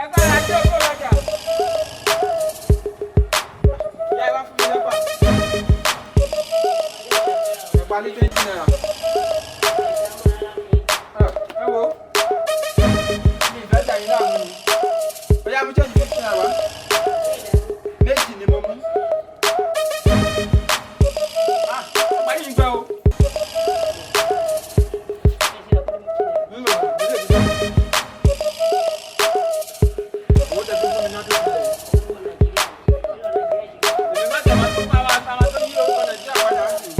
Ẹgbẹ́ ajé owó lọ́jà. Ìyá ẹ wá fún mi lẹ́pà. Ẹ̀pà ní ₦20. Ẹ wo. Mi ìfẹ́ jà yín láàmú ni. Bóyá mú change ₦50 wá. Méjì ni mo mú. Ah, ọ̀pá yìí ń gbẹ o. Nínú ìdílé mi sọ. Owó tẹ fún mi náà tó ti lẹ̀. Èmi má tẹ̀ máa tó máa máa tó yí orúkọ Nàìjíríà padà ń sìn.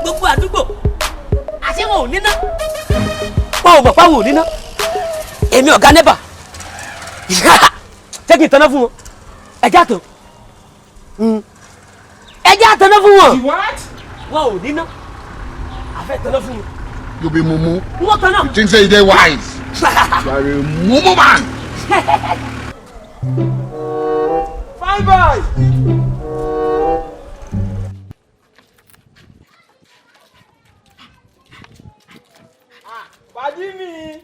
Gbogbo àdúgbò, àṣé wọn ò níná? Wọn ò mọ̀ páwọn ò níná. Èmi ọ̀gá NEPA, ṣé kí n tanná fún wọn? Ẹjẹ́ àtàn, ẹjẹ́ àtàná fún wọn. What? Wọn ò níná, àfẹ́ tanná fún wọn. You be mumu. Wọ́n tanná. You think say you dey wise. You are a mumu man. Fine boy. Ah, pàdí mi.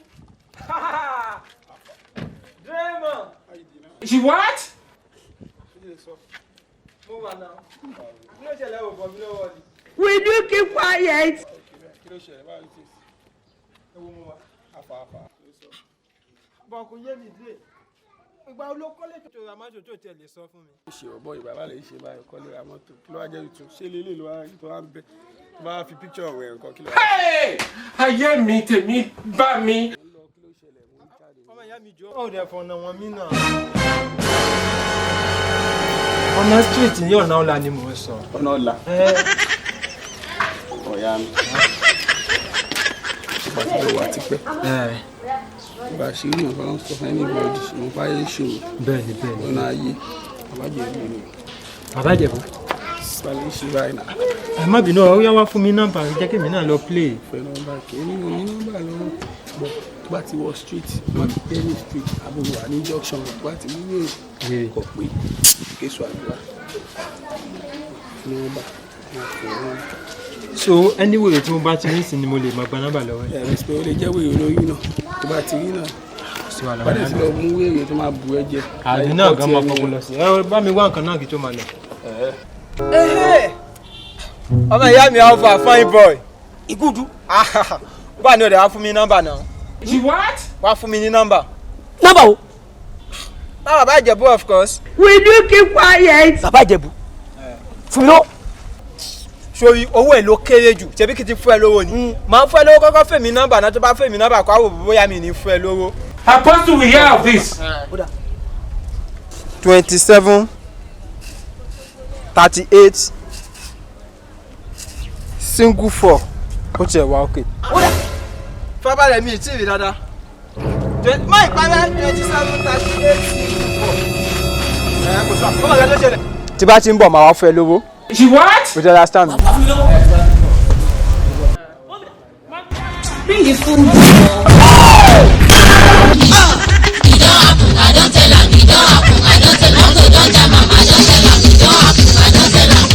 Draymond. She what? Mo wà náà. Kí ló ṣẹlẹ̀? Ò bọ̀ mí lọ́wọ́ ni? Will you keep quiet? Kí ló ṣẹlẹ̀? Báwo ni tèsí? Ẹ wo, mo wà. Àfààfà ló sọ. Bọ̀ kò yé mi dé. Ìgbà wo ló kọ́lé tó ra mọ́tò tó tẹ̀ lè sọ fún mi? Ó ṣe ọ̀bọ ìbàbá lè ṣe báyìí, kọ́lé, ra mọ́tò. Kí ló wá jẹ́ tuntun? Ṣé lélẹ̀ ló wá tó wá ń bẹ tó bá fi picture rẹ̀ nǹkan? Kí ló wá? Hey! Ayé mi, tèmi bá mi. Mo ń lọ. Kí ló ṣẹlẹ̀? Mo ń jáde. Ọmọ ìyá mi, jọ. Ó dẹ̀ fọ̀nà wọn mí náà. Ọ̀nà street ní ọ̀nà ọ̀la ni mò ń sọ. Ọ̀nà ọ̀la ọ̀ya mi pàtó lọ wà tipẹ́. Ìgbà ṣe rí nǹkan sọ fún anybody, mo fáyé ṣòro. Bẹ́ẹ̀ni, bẹ́ẹ̀ni. Ọ̀nà ayé àbájẹ́ mi ni. Bàbá Ìjẹ̀bú. Balẹ̀ ṣe báyìí náà. Ẹ má bínú, ọ yá, wá fún mi nọ́mbà, jẹ́ kí èmi náà lọ play. Fẹ́ nọ́mbà kí èmi ò ní nọ́mbà lọ́wọ́ bọ̀. Tó bá ti wọ street, tó bá ti dé ní street, àbúrò wà ní junction, tó bá ti wúwo kọ̀ pé kéṣù àdúrà nọ́mbà wọn fún wọn. So anyway, tí mo bá ti ní sí ni mo lè máa gba nọ́mbà lọ́wọ́ ẹ̀? Ẹ rẹ pé ó lè jẹ́ wèrè olóyún náà tó bá ti rí náà. Kò sí wàhálà. Bá dẹ̀ ti lọ mú wèrè tó máa bu ẹ jẹ. Àdùn náà gan máa fọkùn lọ sí. Ẹ bá mi wá nǹkan náà kí tó máa lọ. Ọmọ ìyá mi, alpha fine boy. Ìgúdú. Bá a ní ọ̀dẹ̀, wá fún mi nọ́mbà náà. She what? Wá fún mi ní nọ́mbà. Nọ́mbà wo? Bá bàbá Ìjẹ̀bú, of course. Will you keep quiet? Bàbá Ìjẹ̀bú, fún mi lọ́wọ́. Sori, owó ẹ̀ ló kéré jù. Ṣebí kí n ti fún ẹ lówó ni? Màá fún ẹ lówó. Kọ́kọ́ fún mi nọ́mbà náà. Tó bá fún mi nọ́mbà kó, àwò bóyá mi ní fún ẹ lówó. Apostle will hear of this. 27 38 single 4. Ó tiẹ̀ wá òkè. Fábàlẹ̀ mi ì tí ì rí dáadáa. Má ìparẹ́, 27 38 single 4. Ẹ kò sọ ọmọ ìyá tó ṣẹlẹ̀. Tí bá ti ń bọ̀, màá wá fún ẹ lówó. She what? O ti understand me? Wá fún mi lọ́wọ́. Bring the food. E don happen, I don tell am. E don happen, I don tell am. Motor don jam am, I don tell am. E don happen, I don tell am.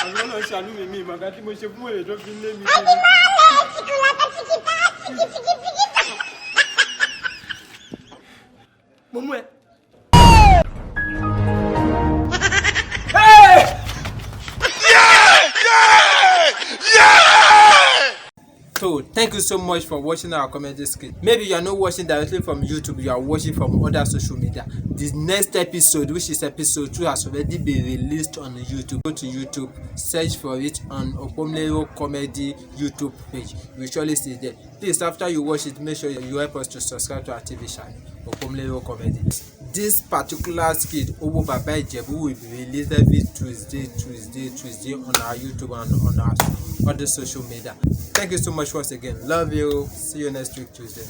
Àwọn ọlọ́run ṣàánú mi, mi ìmọ̀gá tí mo ṣe fún èrè tó fi ń lé mi kiri. Mo mú ẹ. So thank you so much for watching our comedy skit. Maybe you are not watching directly from YouTube, you are watching from other social media. The next episode, which is episode 2, has already been released on YouTube. Go to YouTube, search for it on Opomulero Comedy YouTube page. You will surely see it there. Please, after you watch it, make sure you help us to subscribe to our TV channel, Opomulero Comedy. This particular skit, Owo Baba Ijebu, will be released every Tuesday, Tuesday, Tuesday on our YouTube and on our other social media. Thank you so much once again. Love you. See you next week, Tuesday.